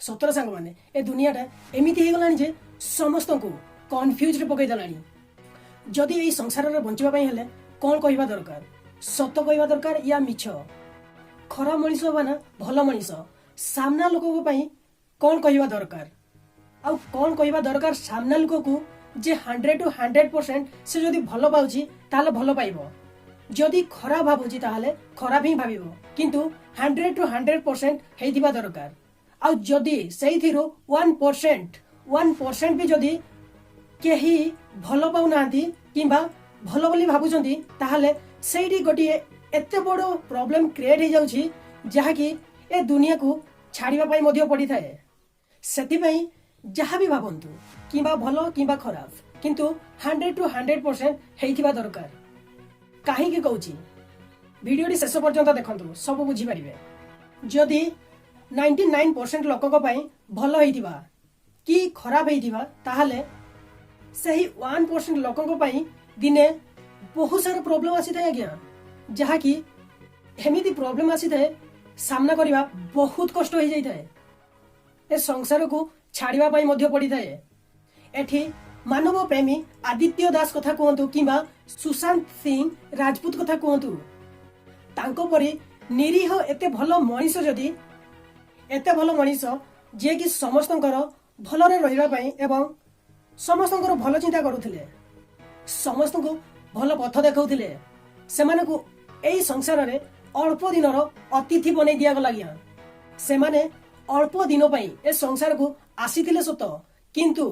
ସତରେ ସାଙ୍ଗମାନେ, ଏ ଦୁନିଆଟା ଏମିତି ହେଇଗଲାଣି ଯେ ସମସ୍ତଙ୍କୁ କନଫ୍ୟୁଜରେ ପକେଇ ଦେଲାଣି। ଯଦି ଏଇ ସଂସାରରେ ବଞ୍ଚିବା ପାଇଁ ହେଲେ କ'ଣ କହିବା ଦରକାର? ସତ କହିବା ଦରକାର ୟା ମିଛ? ଖରାପ ମଣିଷ ହବା ନା ଭଲ ମଣିଷ? ସାମ୍ନା ଲୋକଙ୍କ ପାଇଁ କ'ଣ କହିବା ଦରକାର? ଆଉ କ'ଣ କହିବା ଦରକାର ସାମ୍ନା ଲୋକକୁ ଯେ 100 ଟୁ 100% ସେ ଯଦି ଭଲ ପାଉଛି, ତାହେଲେ ଭଲ ପାଇବ, ଯଦି ଖରାପ ଭାବୁଛି, ତାହେଲେ ଖରାପ ହିଁ ଭାବିବ। କିନ୍ତୁ 100 ଟୁ 100% ହେଇଥିବା ଦରକାର। ଆଉ ଯଦି ସେଇଥିରୁ 1%, 1% ବି ଯଦି କେହି ଭଲ ପାଉନାହାନ୍ତି କିମ୍ବା ଭଲ ବୋଲି ଭାବୁଛନ୍ତି, ତାହେଲେ ସେଇଠି ଗୋଟିଏ ଏତେ ବଡ଼ ପ୍ରୋବ୍ଲେମ କ୍ରିଏଟ୍ ହେଇଯାଉଛି, ଯାହାକି ଏ ଦୁନିଆକୁ ଛାଡ଼ିବା ପାଇଁ ମଧ୍ୟ ପଡ଼ିଥାଏ। ସେଥିପାଇଁ ଯାହା ବି ଭାବନ୍ତୁ, କିମ୍ବା ଭଲ କିମ୍ବା ଖରାପ, କିନ୍ତୁ 100 ଟୁ 100% ହେଇଥିବା ଦରକାର। କାହିଁକି କହୁଛି, ଭିଡ଼ିଓଟି ଶେଷ ପର୍ଯ୍ୟନ୍ତ ଦେଖନ୍ତୁ, ସବୁ ବୁଝିପାରିବେ। ଯଦି 99% ଲୋକଙ୍କ ପାଇଁ ଭଲ ହେଇଥିବା କି ଖରାପ ହେଇଥିବା, ତାହେଲେ ସେହି 1% ଲୋକଙ୍କ ପାଇଁ ଦିନେ ବହୁତ ସାରା ପ୍ରୋବ୍ଲେମ ଆସିଥାଏ ଆଜ୍ଞା, ଯାହାକି ଏମିତି ପ୍ରୋବ୍ଲେମ ଆସିଥାଏ, ସାମ୍ନା କରିବା ବହୁତ କଷ୍ଟ ହେଇଯାଇଥାଏ। ଏ ସଂସାରକୁ ଛାଡ଼ିବା ପାଇଁ ମଧ୍ୟ ପଡ଼ିଥାଏ। ଏଠି ମାନବ ପ୍ରେମୀ ଆଦିତ୍ୟ ଦାସ କଥା କୁହନ୍ତୁ କିମ୍ବା ସୁଶାନ୍ତ ସିଂ ରାଜପୁତ କଥା କୁହନ୍ତୁ, ତାଙ୍କ ପରି ନିରୀହ ଏତେ ଭଲ ମଣିଷ, ଯଦି ଏତେ ଭଲ ମଣିଷ ଯିଏକି ସମସ୍ତଙ୍କର ଭଲରେ ରହିବା ପାଇଁ ଏବଂ ସମସ୍ତଙ୍କର ଭଲ ଚିନ୍ତା କରୁଥିଲେ, ସମସ୍ତଙ୍କୁ ଭଲ ପଥ ଦେଖାଉଥିଲେ, ସେମାନଙ୍କୁ ଏଇ ସଂସାରରେ ଅଳ୍ପ ଦିନର ଅତିଥି ବନେଇ ଦିଆଗଲା ଆଜ୍ଞା। ସେମାନେ ଅଳ୍ପ ଦିନ ପାଇଁ ଏ ସଂସାରକୁ ଆସିଥିଲେ ସତ, କିନ୍ତୁ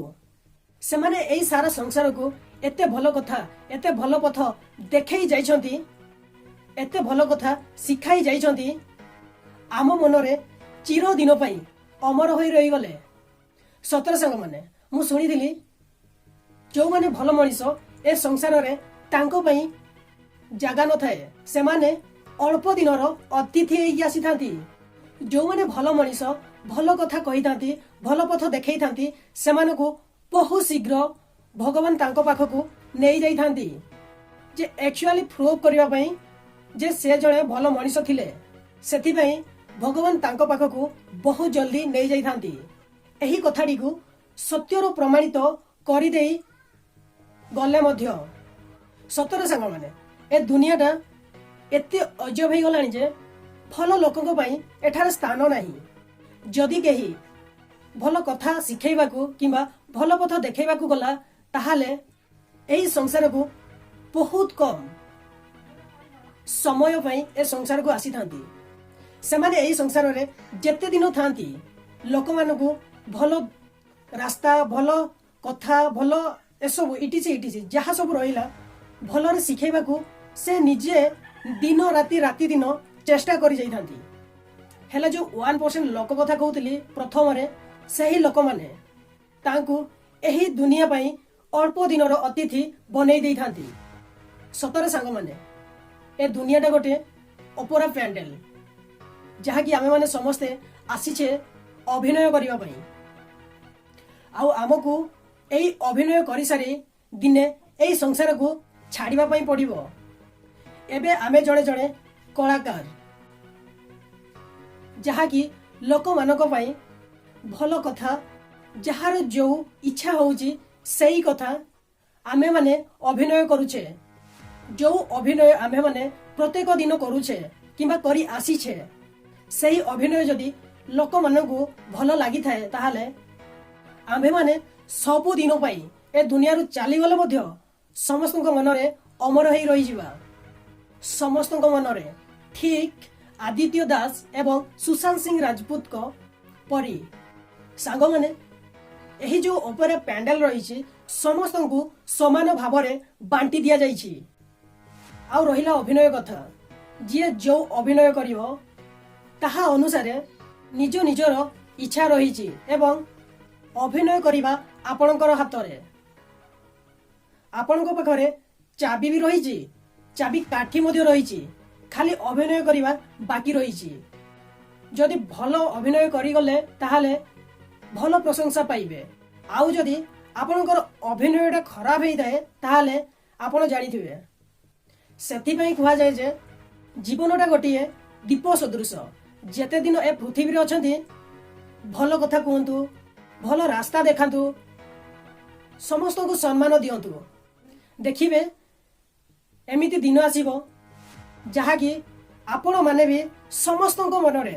ସେମାନେ ଏଇ ସାରା ସଂସାରକୁ ଏତେ ଭଲ କଥା, ଏତେ ଭଲ ପଥ ଦେଖେଇ ଯାଇଛନ୍ତି, ଏତେ ଭଲ କଥା ଶିଖାଇ ଯାଇଛନ୍ତି, ଆମ ମନରେ ଚିରଦିନ ପାଇଁ ଅମର ହୋଇ ରହିଗଲେ। ସତରେ ସାଙ୍ଗମାନେ, ମୁଁ ଶୁଣିଥିଲି, ଯେଉଁମାନେ ଭଲ ମଣିଷ, ଏ ସଂସାରରେ ତାଙ୍କ ପାଇଁ ଜାଗା ନଥାଏ। ସେମାନେ ଅଳ୍ପ ଦିନର ଅତିଥି ହେଇକି ଆସିଥାନ୍ତି। ଯେଉଁମାନେ ଭଲ ମଣିଷ, ଭଲ କଥା କହିଥାନ୍ତି, ଭଲ ପଥ ଦେଖେଇଥାନ୍ତି, ସେମାନଙ୍କୁ ବହୁ ଶୀଘ୍ର ଭଗବାନ ତାଙ୍କ ପାଖକୁ ନେଇ ଯାଇଥାନ୍ତି ଯେ ଆକ୍ଚୁଆଲି ପ୍ରୁଭ୍ କରିବା ପାଇଁ ଯେ ସେ ଜଣେ ଭଲ ମଣିଷ ଥିଲେ। ସେଥିପାଇଁ ଭଗବାନ ତାଙ୍କ ପାଖକୁ ବହୁତ ଜଲ୍ଦି ନେଇଯାଇଥାନ୍ତି। ଏହି କଥାଟିକୁ ସତ୍ୟର ପ୍ରମାଣିତ କରିଦେଇ ଗଲେ ମଧ୍ୟ। ସତରେ ସାଙ୍ଗମାନେ, ଏ ଦୁନିଆଟା ଏତେ ଅଜବ ହେଇଗଲାଣି ଯେ ଭଲ ଲୋକଙ୍କ ପାଇଁ ଏଠାରେ ସ୍ଥାନ ନାହିଁ। ଯଦି କେହି ଭଲ କଥା ଶିଖେଇବାକୁ କିମ୍ବା ଭଲ ପଥ ଦେଖେଇବାକୁ ଗଲା, ତାହେଲେ ଏହି ସଂସାରକୁ ବହୁତ କମ୍ ସମୟ ପାଇଁ ଏ ସଂସାରକୁ ଆସିଥାନ୍ତି। ସେମାନେ ଏହି ସଂସାରରେ ଯେତେ ଦିନ ଥାନ୍ତି, ଲୋକମାନଙ୍କୁ ଭଲ ରାସ୍ତା, ଭଲ କଥା, ଭଲ ଏସବୁ ଇଟିସି ଇଟିସି ଯାହା ସବୁ ରହିଲା, ଭଲରେ ଶିଖେଇବାକୁ ସେ ନିଜେ ଦିନ ରାତି, ରାତି ଦିନ ଚେଷ୍ଟା କରି ଯାଇଥାନ୍ତି। ହେଲେ ଯୋଉ 1% ଲୋକ କଥା କହୁଥିଲି ପ୍ରଥମରେ, ସେହି ଲୋକମାନେ ତାଙ୍କୁ ଏହି ଦୁନିଆ ପାଇଁ ଅଳ୍ପ ଦିନର ଅତିଥି ବନେଇ ଦେଇଥାନ୍ତି। ସତରେ ସାଙ୍ଗମାନେ, ଏ ଦୁନିଆଟା ଗୋଟେ ଅପେରା ପ୍ୟାଣ୍ଡେଲ, ଯାହାକି ଆମେମାନେ ସମସ୍ତେ ଆସିଛେ ଅଭିନୟ କରିବା ପାଇଁ। ଆଉ ଆମକୁ ଏଇ ଅଭିନୟ କରିସାରି ଦିନେ ଏଇ ସଂସାରକୁ ଛାଡ଼ିବା ପାଇଁ ପଡ଼ିବ। ଏବେ ଆମେ ଜଣେ ଜଣେ କଳାକାର, ଯାହାକି ଲୋକମାନଙ୍କ ପାଇଁ ଭଲ କଥା, ଯାହାର ଯୋଉ ଇଚ୍ଛା ହଉଛି, ସେଇ କଥା ଆମେମାନେ ଅଭିନୟ କରୁଛେ। ଯୋଉ ଅଭିନୟ ଆମ୍ଭେମାନେ ପ୍ରତ୍ୟେକ ଦିନ କରୁଛେ କିମ୍ବା କରି ଆସିଛେ, ସେହି ଅଭିନୟ ଯଦି ଲୋକମାନଙ୍କୁ ଭଲ ଲାଗିଥାଏ, ତାହେଲେ ଆମ୍ଭେମାନେ ସବୁଦିନ ପାଇଁ ଏ ଦୁନିଆରୁ ଚାଲିଗଲେ ମଧ୍ୟ ସମସ୍ତଙ୍କ ମନରେ ଅମର ହେଇ ରହିଯିବା, ସମସ୍ତଙ୍କ ମନରେ, ଠିକ ଆଦିତ୍ୟ ଦାସ ଏବଂ ସୁଶାନ୍ତ ସିଂ ରାଜପୁତଙ୍କ ପରି। ସାଙ୍ଗମାନେ, ଏହି ଯୋଉ ଅପେରା ପ୍ୟାଣ୍ଡେଲ ରହିଛି, ସମସ୍ତଙ୍କୁ ସମାନ ଭାବରେ ବାଣ୍ଟି ଦିଆଯାଇଛି। ଆଉ ରହିଲା ଅଭିନୟ କଥା, ଯିଏ ଯୋଉ ଅଭିନୟ କରିବ, ତାହା ଅନୁସାରେ ନିଜ ନିଜର ଇଚ୍ଛା ରହିଛି ଏବଂ ଅଭିନୟ କରିବା ଆପଣଙ୍କର ହାତରେ। ଆପଣଙ୍କ ପାଖରେ ଚାବି ବି ରହିଛି, ଚାବି କାଠି ମଧ୍ୟ ରହିଛି, ଖାଲି ଅଭିନୟ କରିବା ବାକି ରହିଛି। ଯଦି ଭଲ ଅଭିନୟ କରିଗଲେ, ତାହେଲେ ଭଲ ପ୍ରଶଂସା ପାଇବେ। ଆଉ ଯଦି ଆପଣଙ୍କର ଅଭିନୟଟା ଖରାପ ହେଇଥାଏ, ତାହେଲେ ଆପଣ ଜାଣିଥିବେ। ସେଥିପାଇଁ କୁହାଯାଏ ଯେ ଜୀବନଟା ଗୋଟିଏ ଦୀପ ସଦୃଶ। ଯେତେ ଦିନ ଏ ପୃଥିବୀରେ ଅଛନ୍ତି, ଭଲ କଥା କୁହନ୍ତୁ, ଭଲ ରାସ୍ତା ଦେଖାନ୍ତୁ, ସମସ୍ତଙ୍କୁ ସମ୍ମାନ ଦିଅନ୍ତୁ। ଦେଖିବେ, ଏମିତି ଦିନ ଆସିବ ଯାହାକି ଆପଣମାନେ ବି ସମସ୍ତଙ୍କ ମନରେ,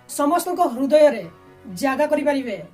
ସମସ୍ତଙ୍କ ହୃଦୟରେ ଜାଗା କରିପାରିବେ।